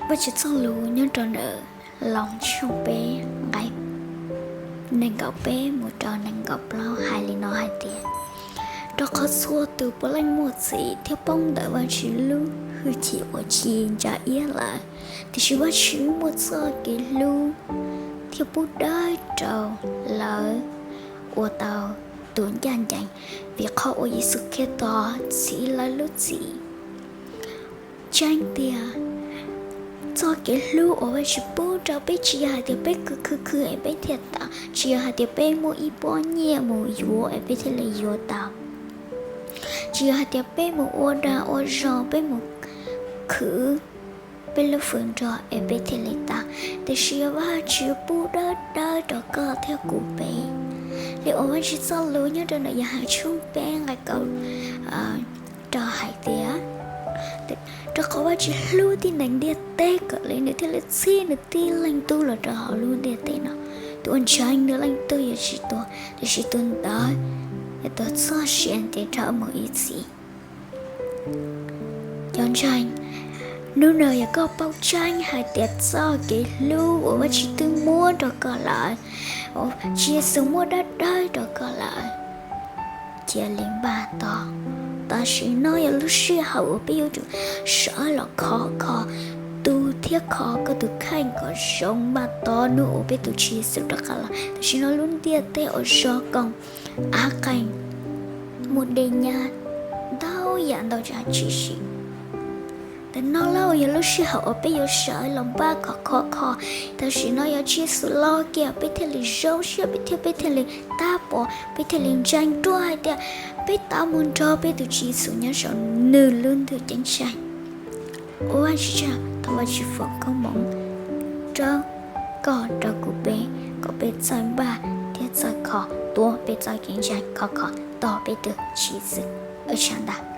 Vajtswv txoj lus nyob rau ntawm Loos tshooj peb nqe nees nkaum peb mus rau nees nkaum plaub hais li no hais tias, rau qhov txhua tus puav leej muaj txim thiab poob ntawm Vajtswv lub hwj chim uas ci ntsa iab lawm, tiam sis Vajtswv muaj txoj kev hlub thiab pub dawb rau lawv uas tau tus ncaj ncees, vim qhov uas Yexus Khetos txhiv lawv lub txim. Ntseeg tias txoj kev hlub uas Vajtswv pub rau peb tsis yog hais tias peb khwv khwv khwv es peb thiaj tau, tsis yog hais tias peb muaj ib pob nyiaj mus yuav es peb thiaj li yuav tau, tsis yog hais tias peb mus ua dag ua zog, peb mus khwv peb lub fwm nrog es peb thiaj li tau, tiam sis yog Vajtswv pub dawb dawb rau koj thiab kuv peb. Li uas Vajtswv txoj lus nyob rau ntawm Yauhas tshooj peb nqe kaum rau hais tias, rau qhov Vajtswv hlub tib neeg ntiaj teb kom li nws thiaj li txib nws tib leeg tub los rau hauv lub ntiaj teb no. Tus uas ntseeg nws leej twg yuav tsis tuag, tiam sis tus ntawd yuav tau txoj sia ntev dhawv mus ib txhis. Cov ntseeg, hnub no yog koj paub tseeb hais tias txoj kev hlub uas Vajtswv twb muab rau koj lawm, Tswv Yexus muab dawb dawb rau koj lawm, cia li npaj tos. Tam sim no yog lub sij hawm uas peb yuav tsum sawv los khov kho, tu thiab kho koj tus kheej kom zoo, npaj tos hnub uas peb tus Tswv Yexus rov qab los. Tam sim no lub ntiaj teb uas zov koom av qeeg, muaj dej nyab, ntau yam ntau tsav tshwm sim. Tam sim no los yog lub sij hawm uas peb yuav sawv los npaj kom khov kho. Tam sim no yog Tswv Yexus los kiag peb thiaj li zoo siab, peb thiaj, peb thiaj li tab pom, peb thiaj li ntseeg ruaj hais tias peb tau mus nrog peb tus Tswv Yexus nyob saum nws lub ntuj ceeb tsheej. Ua Vajtswv tsaug, thov Vajtswv foom koob hmoov rau koj rau kuv peb, kom peb txawj npaj thiab txawj kho, tuav peb txoj kev ntseeg khov kho tos peb tus Tswv Yexus. Ua tsaug ntau.